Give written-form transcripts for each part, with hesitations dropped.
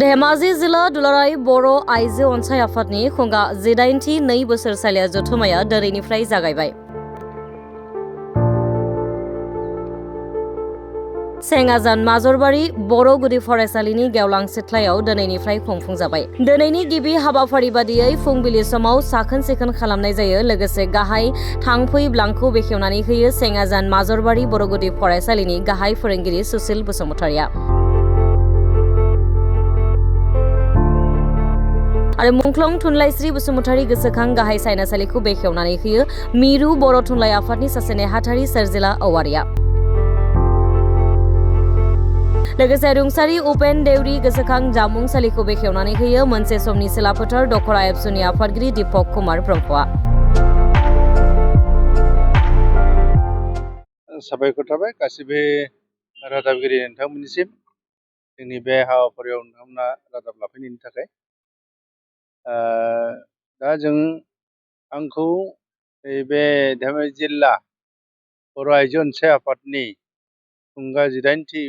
धेमाजि जिल्ला दुलाराय बर' आइजो अनसाय आफादनि खुंगा 18थि 2 बोसोरसालिया जथुम्माया दिनैनिफ्राय जागायबाय। सेंगाजान माजरबारि बर' गुदि फरायसालिनि गेवलां सिथ्लायाव दिनैनिफ्राय खुंफुंजाबाय। दिनैनि गिबि हाबाफारि बादियै फुंबिलि समाव साखोन-सिखोन खालामनाय जायो। लोगोसे गाहाय थांफै ब्लांखौ बेखेवनानै होयो सेंगाजान माजरबारि बर' गुदि फरायसालिनि गाहाय फोरोंगिरि सुसिल बसुमतारिया। आरो मुंख्लं थुनलाइस्रि बसुमतारि गोसोखां गाहाय सायनासालिखौ बेखेवनानै होयो मिरु बर' थुनलाइ आफादनि सासे नेहाथारि सोरजिला औवारिया। लोगोसे रुंसारि उपेन देउरि गोसोखां जामुंसालिखौ बेखेवनानै होयो मोनसे समनि सिलाफोथार दखरा एबसुनि आफादगिरि दीपक कुमार ब्रह्मआ। साबायखर थाबाय गासिबो रादाबगिरि नोंथांमोननिसिम जोंनि बे हाबाफारियाव नोंथांमोना रादाब लाफैनायनि थाखाय। दा आंखौ बे धेमाजि जिल्ला बर' आइजो अनसाय आफादनि खुंगा 18थि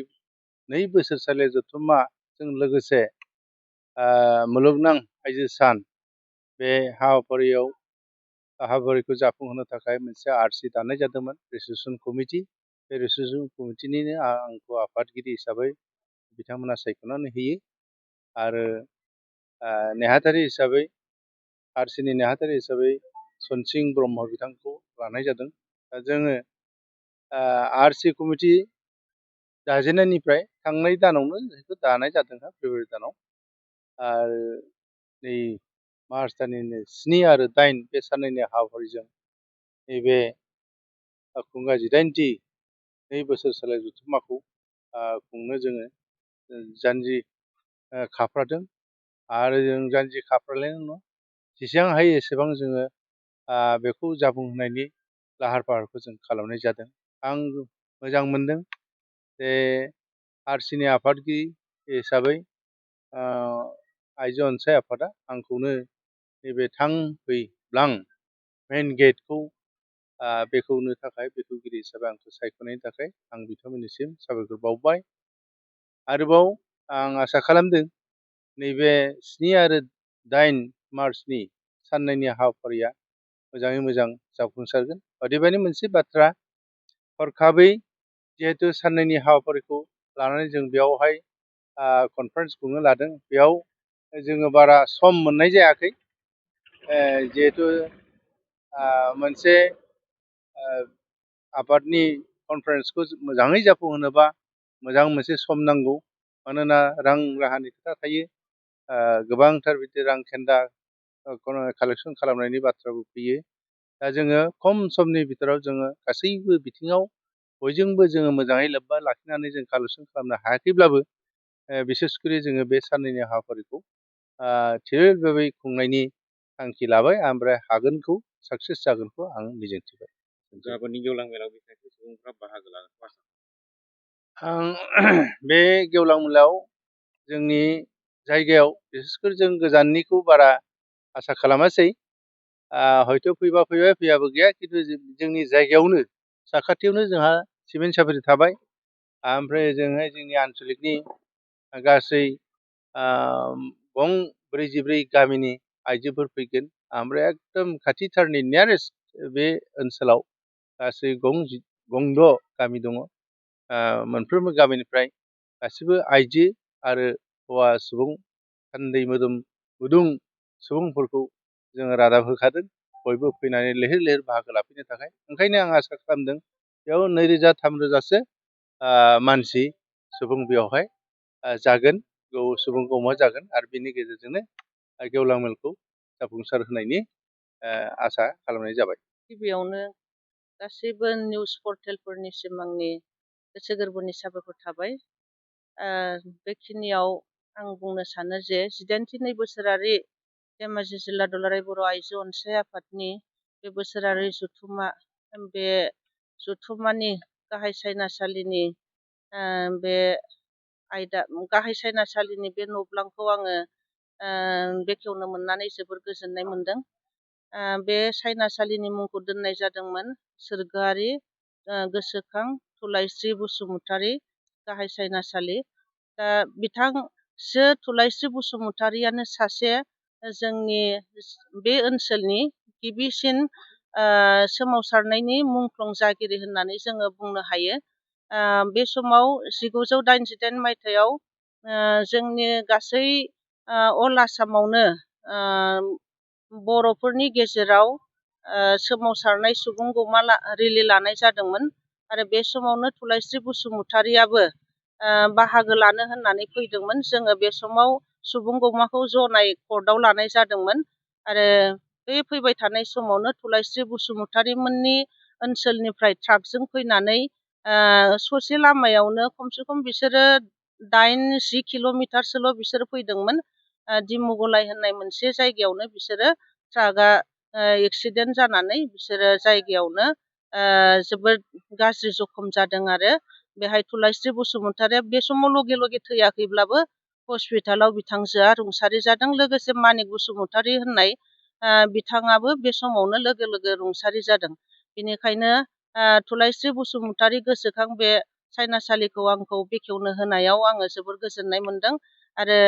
2 बोसोरसालि जथुम्माजों लोगोसे मुलुगनां आइजो सान बे हाबाफारिखौ जाफुंहोनो थाखाय मोनसे आरसि दानाय जादोंमोन रिसेपसन कमिटि। बे रिसेपसन कमिटिनिनो आंखौ आफादगिरि हिसाबै बिथांमोना सायख'नानै होयो आरो नेहाथारि हिसाबै आरसिनि नेहाथारि हिसाबै सनसिं ब्रह्म बिथांखौ लानाय जादों। दा जोङो आरसि कमिटि दाजेननायनिफ्राय थांनाय दानावनो बेखौ दानाय जादों फेब्रुवारि दानाव आरो नै मार्च दाननि 7 आरो 8 बे साननैनि हाबाफारिजों नैबे खुंगा 18थि 2 बोसोरसालि जथुम्माखौ खुंनो जोङो जानजि खाफ्रादों आरो जों जानजि खाफ्रालायनाय नङा जेसेबां हायो एसेबां जोङो बेखौ जाफुंहोनायनि लाहार फाहारखौ जों खालामनाय जादों। आं मोजां मोनदों जे आरसिनि आफादगिरि हिसाबै आइजो अनसाय आफादा आंखौनो नैबे थांफै ब्लां मेन गेटखौ बेखेवनो थाखाय बेखेवगिरि हिसाबै आंखौ सायख'नायनि थाखाय आं बिथांमोननिसिम साबायखर बावबाय। आरोबाव आं आसा खालामदों नैबे 7 आरो 8 मार्चनि साननैनि हाबाफारिया मोजाङै मोजां जाफुंसारगोन। अदेबानि मोनसे बाथ्रा हरखाबै जिहेतु साननैनि हाबाफारिखौ लानानै जों बेयावहाय कनफारेन्स खुंनो लादों बेयाव जोङो बारा सम मोननाय जायाखै जिहेतु मोनसे आफादनि कनफारेन्सखौ मोजाङै जाफुंहोनोबा मोजां मोनसे सम नांगौ। मानोना रां राहानि खोथा थायो गोबांथार बिदि रां खेन्दा कालेक्सन खालामनायनि बाथ्राबो फैयो। दा जोङो खम समनि भितराव जोङो गासैबो बिथिङाव बयजोंबो जोङो मोजाङै लोब्बा लाखिनानै जों कालेक्सन खालामनो हायाखैब्लाबो बिसेसकरि जोङो बे साननैनि हाबाफारिखौ थिरै खुंनायनि थांखि लाबाय ओमफ्राय हागोनखौ साक्सेस जागोनखौ आं मिजिंथिबाय। गाबोननि गेवलां मेलाव बेसेबांसो सुबुंफ्रा बाहागो लागोन? आं बे गेवलां मेलाव जोंनि जायगायाव बिसेसकरि जों गोजाननिखौ बारा आसा खालामासै हयथ' फैबा फैबाय फैयाबो गैया खिन्थु जोंनि जायगायावनो साखाथियावनो जोंहा सिमेन्ट सापरि थाबाय ओमफ्राय जोंहाय जोंनि आन्सलिकनि गासै 44 गामिनि आइजोफोर फैगोन ओमफ्राय एकदम खाथिथारनि नियारेस्ट बे ओनसोलाव गासै 6 गामि दङ। मोनफ्रोमबो गामिनिफ्राय गासिबो आइजो आरो हौवा सुबुं थान्दै मोदोम गुदुं सुबुंफोरखौ जोङो रादाब होखादों बयबो फैनानै लैहोर लैहोर बाहागो लाफैनो थाखाय। ओंखायनो आं आसा खालामदों बेयाव 2000-3000सो मानसि सुबुं बेयावहाय जागोन सुबुं गमा जागोन आरो बिनि गेजेरजोंनो गेवलां मेलखौ जाफुंसार होनायनि आसा खालामनाय जाबाय। गिबियावनो गासैबो निउस पर्टेलफोरनिसिम आंनि गोसो गोरबोनि साबायखर थाबाय। बेखिनियाव आं बुंनो सानो जे 18थि 2 बोसोरारि धेमाजि जिल्ला दुलाराय बर' आइजो अनसाय आफादनि बे बोसोरारि जथुम्मा बे जथुम्मानि गाहाय सायनासालिनि बे गाहाय सायनासालिनि बे न'ब्लांखौ आङो बेखेवनो मोननानै जोबोर गोजोननाय मोनदों। बे सायनासालिनि मुंखौ दोननाय जादोंमोन सोरगोआरि गोसोखां थुनलाइस्रि बसुमतारि गाहाय सायनासालि। दा बिथां थुलाइस्रि बसुमतारियानो सासे जोंनि बे ओनसोलनि गिबिसिन सोमावसारनायनि मुंख्लं जागिरि होननानै जोङो बुंनो हायो। बे समाव 1988 मायथाइयाव जोंनि गासै अल आसामावनो बर'फोरनि गेजेराव सोमावसारनाय सुबुंगौमा रेलि लानाय जादोंमोन आरो बे समावनो थुलाइस्रि बसुमतारियाबो बाहागो लानो होननानै फैदोंमोन। जोङो बे समाव सुबुंगौमाखौ जनाय कर्टआव लानाय जादोंमोन आरो बे फैबाय थानाय समावनो थुलाइस्रि बसुमतारिमोननि ओनसोलनिफ्राय ट्राकजों फैनानै ससे लामायावनो खमसे खम बिसोरो 8-10 किल'मिटारसोल' बिसोरो फैदोंमोन। दिमुगलाय होननाय मोनसे जायगायावनो बिसोरो ट्राकआ एक्सिडेन्ट जानानै बिसोरो जायगायावनो जोबोद गाज्रि जखम जादों आरो बेहाय थुलाइस्रि बसुमतारिया बे समाव लगे लगे थैयाखैब्लाबो हस्पिटालाव बिथांजोआ रुंसारि जादों। लोगोसे मानिक बसुमतारि होननाय बिथाङाबो बे समावनो लोगो लोगो रुंसारि जादों। बेनिखायनो थुलाइस्रि बसुमतारि गोसोखां बे सायनासालिखौ आंखौ बेखेवनो होनायाव आङो जोबोर गोजोननाय मोनदों आरो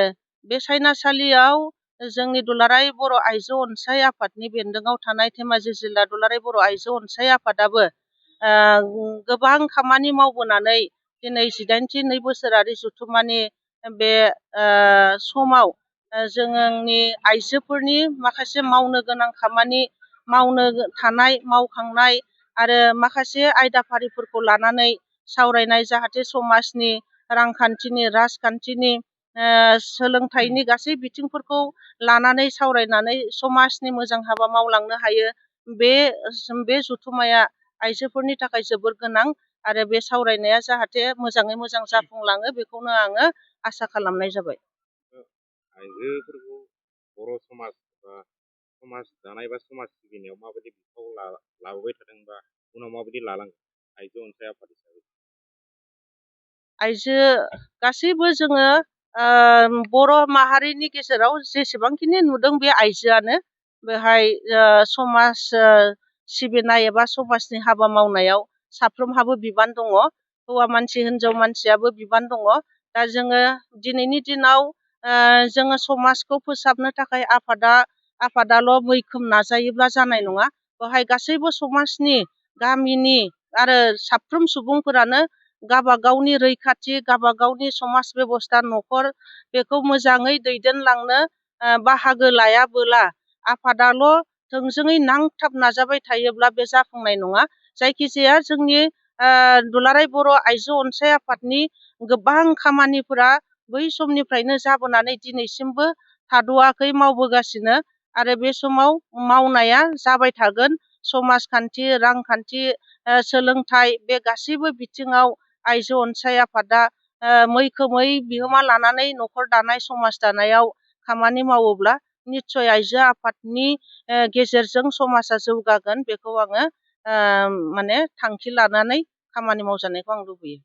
बे सायनासालियाव जोंनि दुलाराय बर' आइजो अनसाय आफादनि बेन्दोङाव थानाय धेमाजि जिल्ला दुलाराय बर' आइजो अनसाय आफादाबो गोबां खामानि मावबोनानै दिनै 18 बोसोरारि जथुम्मानि बे समाव जोंनि आइजोफोरनि माखासे मावनो गोनां खामानि मावनो थानाय मावखांनाय आरो माखासे आयदाफारिफोरखौ लानानै सावरायनाय, जाहाथे समाजनि रांखान्थिनि राजखान्थिनि सोलोंथाइनि गासै बिथिंफोरखौ लानानै सावरायनानै समाजनि मोजां हाबा मावलांनो हायो। बे जथुम्माया आइजोफोरनि थाखाय जोबोर गोनां आरो बे सावरायनाया जाहाथे मोजाङै मोजां जाफुंलाङो बेखौनो आङो आसा खालामनाय जाबाय। आइजोफोरखौ बर' समाज बा समाज दानाय बा समाज सिबिनायाव माबायदि बिफाव लाबोबाय थादों बा उनाव माबायदि लालांगोन आइजो अनसाय आफाद हिसाबै? आइजो गासैबो जोङो बर' माहारिनि गेजेराव जेसेबांखिनि नुदों बे आइजोआनो बेहाय समाज सिबिनाय एबा समाजनि हाबा मावनायाव साफ्रोमहाबो बिबान दङ। हौवा मानसि हिनजाव मानसियाबो बिबान दङ। दा जोङो दिनैनि दिनाव जोङो समाजखौ फोसाबनो थाखाय आफादाल' मैखोम नाजायोब्ला जानाय नङा। बेवहाय गासैबो समाजनि गामिनि आरो साफ्रोम सुबुंफोरानो गावबागावनि रैखाथि गावबागावनि समाज बेबस्था न'खर बेखौ मोजाङै दैदेनलांनो बाहागो लायाबोला आफादाल' थोंजोङै नांथाब नाजाबाय थायोब्ला बे जाफुंनाय नङा। जायखिजाया जोंनि दुलाराय बर' आइजो अनसाय आफादनि गोबां खामानिफोरा बै समनिफ्रायनो जाबोनानै दिनैसिमबो थाद'आखै, मावबोगासिनो आरो बे समाव मावनाया जाबाय थागोन। समाजखान्थि, रांखान्थि, सोलोंथाइ बे गासैबो बिथिङाव आइजो अनसाय आफादा मैखोमै बिहोमा लानानै न'खर दानाय समाज दानायाव खामानि मावोब्ला निस्सय आइजो आफादनि गेजेरजों समाजा जौगागोन। बेखौ आङो थांखि लानानै खामानि मावजानायखौ आं लुबैयो।